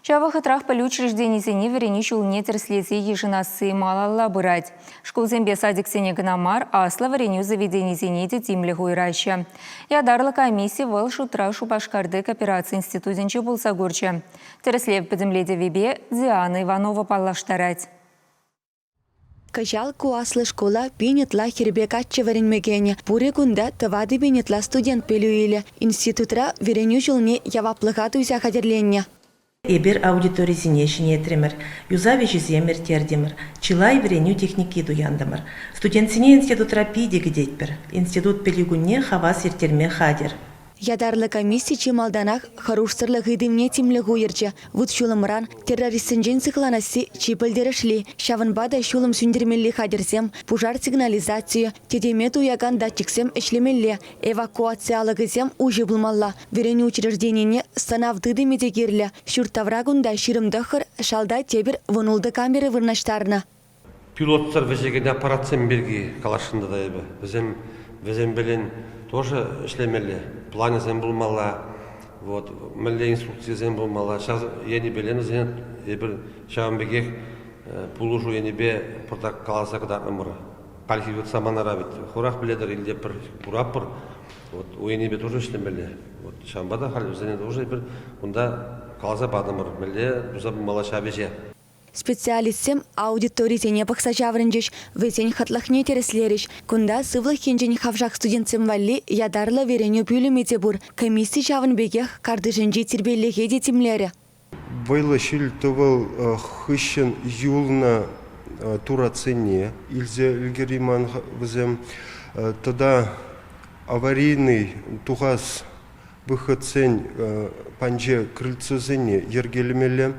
Ҫав вӑхӑтрах пӗлӳ учрежденисене вӗренӳ ҫулне тӗрӗслесе йышӑнасси малалла пырать. Шкулсемпе садиксене кӑна мар, аслӑ вӗренӳ заведенисене те тимлӗх уйӑраҫҫӗ. Ятарлӑ комисси вӑл шутра Шупашкарти коопераци институтӗнче пулса курчӗ. Тӗрӗслев пӗтӗмлетӗвӗпе Диана Иванова паллаштарать. Кӑҫал ку аслӑ шкула пин ытла хӗрпе каччӑ вӗренме кӗнӗ. Пурӗ кунта 4000 ытла студент пӗлӳ илӗ. Институтра вӗренӳ ҫулне яваплӑха туйса хатӗрленнӗ. Эпир аудиторисене ҫӗнетрӗмӗр, юсав ӗҫӗсем ирттертӗмӗр, чылай вӗренӳ техники туянтӑмӑр. Студентсене институтра питӗ кӗтетпӗр. Институт пӗлӳ кунне хавас ирттерме хатӗр. Ятарлӑ комисси чи малтанах хӑрушсӑрлӑх ыйтӑвне тимлӗх уйӑрчӗ. Вут-ҫулӑмран, террористсенчен сыхланасси чи пӗлтерӗшли. Ҫавӑнпа та ҫулӑм сӳнтермелли хатӗрсем, пушар сигнализацийӗ, тӗтӗме туякан датчиксем ӗҫлемелле, эвакуаци алӑкӗсем уҫӑ пулмалла. Вӗренӳ учрежденине сӑнав тытӑмӗ те кирлӗ. Ҫурт тавра кунта 29, шалта тепӗр 16 камера вырнаҫтарнӑ. Пилотсӑр вӗҫекен аппаратсем пирки каласшӑн тата эпӗ. Вӗсем вӗсемпелен тоже ӗҫлемелле, планӗсем пулмалла, вот, мӗнле инструкцисем пулмалла. Ҫав енӗпелен вӗсене эпир ҫавӑн пекех пулӑшу енӗпе пӑртак каласа кӑтартнӑмӑр. Хальхи вӑт саманара вӗт хурах пӗлетӗр, илтетпӗр, куратпӑр. Вот у енӗпе тоже ӗҫлемелле. Вот ҫавӑнпа та халь вӗсене тоже эпир кунта каласа патӑмӑр, мӗнле туса пымалла ҫав ӗҫе. Специалистсем аудиторисене пӑхса ҫаврӑнчӗҫ, вӗсен хӑтлӑхне тӗрӗслерӗҫ. Кунта сывлӑх енчен хавшак студентсем валли ятарлӑ вӗренӳ пӳлӗмӗ те пур. Комисси ҫавӑн пекех картишӗнчи тирпейлӗхе те тимлерӗ. Вӑйлӑ ҫил-тӑвӑл хыҫҫӑн юлнӑ туратсене илсе ӗлкӗрейман вӗсем. Тата аварийнӑй тухас выходсен панче крыльцасене йӗркелемелле.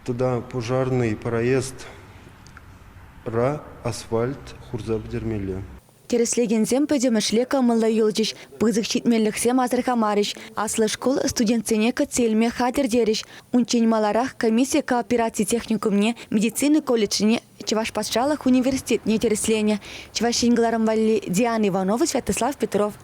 Тата пожарный проездра асфальт хурса пӗтермелле. Тӗрӗслекенсем пӗтӗмӗшле кӑмӑллӑ юлчӗҫ, пысӑк ҫитменлӗхсем асӑрхамарӗҫ. Аслӑ шкул студентсене кӗтсе илме хатӗр терӗҫ. Унччен маларах комисси коопераци техникумне, медицина колледжне, Чӑваш патшалӑх университетне тӗрӗсленӗ. Чӑваш Ен кӑларӑм валли Диана Иванова, Святослав Петров.